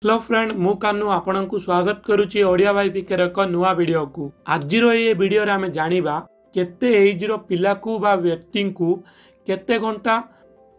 Hello friend, ମୁଁ କାହ୍ନୁ ଆପଣଙ୍କୁ ସ୍ୱାଗତ କରୁଛି ଓଡ଼ିଆ ଭାଇ ପିକେର ଏକ ନୂଆ ଭିଡ଼ିଓକୁ। ଆଜିର ଏ ଭିଡ଼ିଓରେ ଆମେ ଜାଣିବା କେତେ ଏଜ୍ର ପିଲାକୁ ବା ବ୍ୟକ୍ତିଙ୍କୁ କେତେ ଘଣ୍ଟା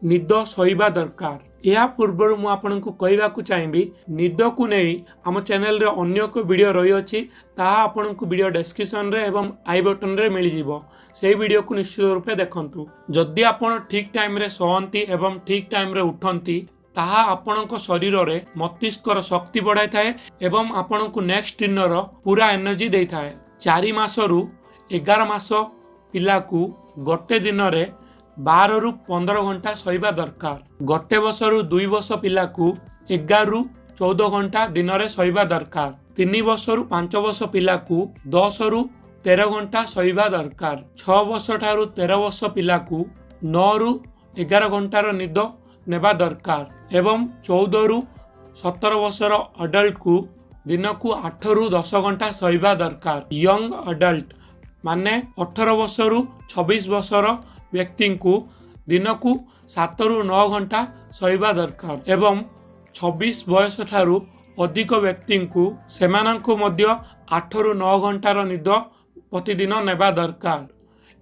ନିଦ ଶୋଇବା ଦରକାର। ଏହା ପୂର୍ବରୁ ମୁଁ ଆପଣଙ୍କୁ କହିବାକୁ ଚାହିଁବି, ନିଦକୁ ନେଇ ଆମ ଚ୍ୟାନେଲରେ ଅନ୍ୟ ଏକ ଭିଡ଼ିଓ ରହିଅଛି। ତାହା ଆପଣଙ୍କୁ ଭିଡ଼ିଓ ଡେସ୍କ୍ରିପସନରେ ଏବଂ I ବଟନରେ ମିଳିଯିବ। ସେହି ଭିଡ଼ିଓକୁ ନିଶ୍ଚିତ ରୂପେ ଦେଖନ୍ତୁ। ଯଦି ଆପଣ ଠିକ୍ ଟାଇମ୍ରେ ଶୁଅନ୍ତି ଏବଂ ଠିକ୍ ଟାଇମ୍ରେ ଉଠନ୍ତି, ତାହା ଆପଣଙ୍କ ଶରୀରରେ ମସ୍ତିଷ୍କର ଶକ୍ତି ବଢ଼ାଇଥାଏ ଏବଂ ଆପଣଙ୍କୁ ନେକ୍ସଟ ଦିନର ପୁରା ଏନର୍ଜି ଦେଇଥାଏ। 4 ମାସରୁ 11 ମାସ ପିଲାକୁ ଗୋଟେ ଦିନରେ 12ରୁ 15 ଘଣ୍ଟା ଶୋଇବା ଦରକାର। ଗୋଟେ ବର୍ଷରୁ 2 ବର୍ଷ ପିଲାକୁ 11ରୁ 14 ଘଣ୍ଟା ଦିନରେ ଶୋଇବା ଦରକାର। 3 ବର୍ଷରୁ 5 ବର୍ଷ ପିଲାକୁ 10ରୁ 13 ଘଣ୍ଟା ଶୋଇବା ଦରକାର। 6 ବର୍ଷ ଠାରୁ 13 ବର୍ଷ ପିଲାକୁ 9ରୁ 11 ଘଣ୍ଟାର ନିଦ ନେବା ଦରକାର ଏବଂ 14ରୁ 17 ବର୍ଷର ଅଡଲ୍ଟକୁ ଦିନକୁ 8ରୁ 10 ଘଣ୍ଟା ଶୋଇବା ଦରକାର। ୟଙ୍ଗ ଅଡଲ୍ଟ ମାନେ 18 ବର୍ଷରୁ 26 ବର୍ଷର ବ୍ୟକ୍ତିଙ୍କୁ ଦିନକୁ 7ରୁ 9 ଘଣ୍ଟା ଶୋଇବା ଦରକାର ଏବଂ 26 ବୟସ ଠାରୁ ଅଧିକ ବ୍ୟକ୍ତିଙ୍କୁ ସେମାନଙ୍କୁ ମଧ୍ୟ 8ରୁ 9 ଘଣ୍ଟାର ନିଦ ପ୍ରତିଦିନ ନେବା ଦରକାର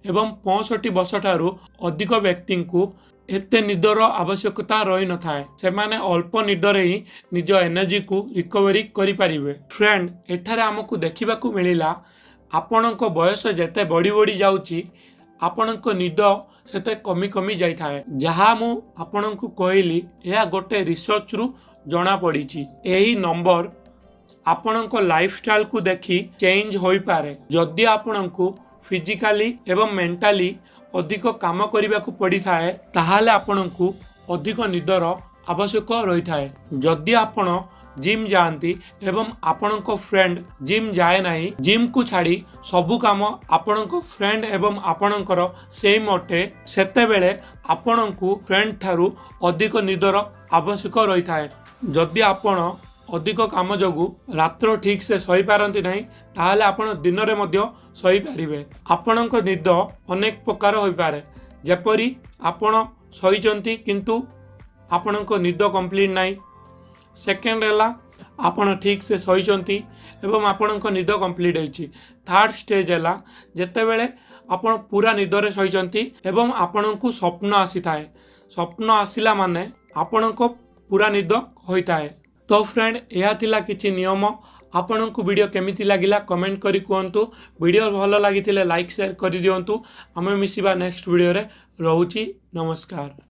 ଏବଂ 65 ବର୍ଷ ଠାରୁ ଅଧିକ ବ୍ୟକ୍ତିଙ୍କୁ ଏତେ ନିଦର ଆବଶ୍ୟକତା ରହିନଥାଏ। ସେମାନେ ଅଳ୍ପ ନିଦରେ ହିଁ ନିଜ ଏନର୍ଜିକୁ ରିକଭରି କରିପାରିବେ। ଫ୍ରେଣ୍ଡ, ଏଠାରେ ଆମକୁ ଦେଖିବାକୁ ମିଳିଲା, ଆପଣଙ୍କ ବୟସ ଯେତେ ବଢ଼ି ବଢ଼ି ଯାଉଛି, ଆପଣଙ୍କ ନିଦ ସେତେ କମି କମି ଯାଇଥାଏ। ଯାହା ମୁଁ ଆପଣଙ୍କୁ କହିଲି, ଏହା ଗୋଟେ ରିସର୍ଚ୍ଚରୁ ଜଣାପଡ଼ିଛି। ଏହି ନମ୍ବର ଆପଣଙ୍କ ଲାଇଫଷ୍ଟାଇଲକୁ ଦେଖି ଚେଞ୍ଜ ହୋଇପାରେ। ଯଦି ଆପଣଙ୍କୁ ଫିଜିକାଲି ଏବଂ ମେଣ୍ଟାଲି ଅଧିକ କାମ କରିବାକୁ ପଡ଼ିଥାଏ, ତାହେଲେ ଆପଣଙ୍କୁ ଅଧିକ ନିଦର ଆବଶ୍ୟକ ରହିଥାଏ। ଯଦି ଆପଣ ଜିମ୍ ଯାଆନ୍ତି ଏବଂ ଆପଣଙ୍କ ଫ୍ରେଣ୍ଡ ଜିମ୍ ଯାଏ ନାହିଁ, ଜିମ୍କୁ ଛାଡ଼ି ସବୁ କାମ ଆପଣଙ୍କ ଫ୍ରେଣ୍ଡ ଏବଂ ଆପଣଙ୍କର ସେମ୍ ଅଟେ, ସେତେବେଳେ ଆପଣଙ୍କୁ ଫ୍ରେଣ୍ଡ ଠାରୁ ଅଧିକ ନିଦର ଆବଶ୍ୟକ ରହିଥାଏ। ଯଦି ଆପଣ ଅଧିକ କାମ ଯୋଗୁଁ ରାତ୍ର ଠିକ୍ ସେ ଶୋଇପାରନ୍ତି ନାହିଁ, ତାହେଲେ ଆପଣ ଦିନରେ ମଧ୍ୟ ଶୋଇପାରିବେ। ଆପଣଙ୍କ ନିଦ ଅନେକ ପ୍ରକାର ହୋଇପାରେ, ଯେପରି ଆପଣ ଶୋଇଛନ୍ତି କିନ୍ତୁ ଆପଣଙ୍କ ନିଦ କମ୍ପ୍ଲିଟ୍ ନାହିଁ। ସେକେଣ୍ଡ ହେଲା ଆପଣ ଠିକ୍ ସେ ଶୋଇଛନ୍ତି ଏବଂ ଆପଣଙ୍କ ନିଦ କମ୍ପ୍ଲିଟ୍ ହେଇଛି। ଥାର୍ଡ଼ ଷ୍ଟେଜ୍ ହେଲା ଯେତେବେଳେ ଆପଣ ପୁରା ନିଦରେ ଶୋଇଛନ୍ତି ଏବଂ ଆପଣଙ୍କୁ ସ୍ୱପ୍ନ ଆସିଥାଏ। ସ୍ୱପ୍ନ ଆସିଲା ମାନେ ଆପଣଙ୍କ ପୁରା ନିଦ ହୋଇଥାଏ। ତ ଫ୍ରେଣ୍ଡ, ଏହା ଥିଲା କିଛି ନିୟମ। ଆପଣଙ୍କୁ ଭିଡ଼ିଓ କେମିତି ଲାଗିଲା କମେଣ୍ଟ କରି କୁହନ୍ତୁ। ଭିଡ଼ିଓ ଭଲ ଲାଗିଥିଲେ ଲାଇକ୍ ସେୟାର କରିଦିଅନ୍ତୁ। ଆମେ ମିଶିବା ନେକ୍ସଟ ଭିଡ଼ିଓରେ। ରହୁଛି, ନମସ୍କାର।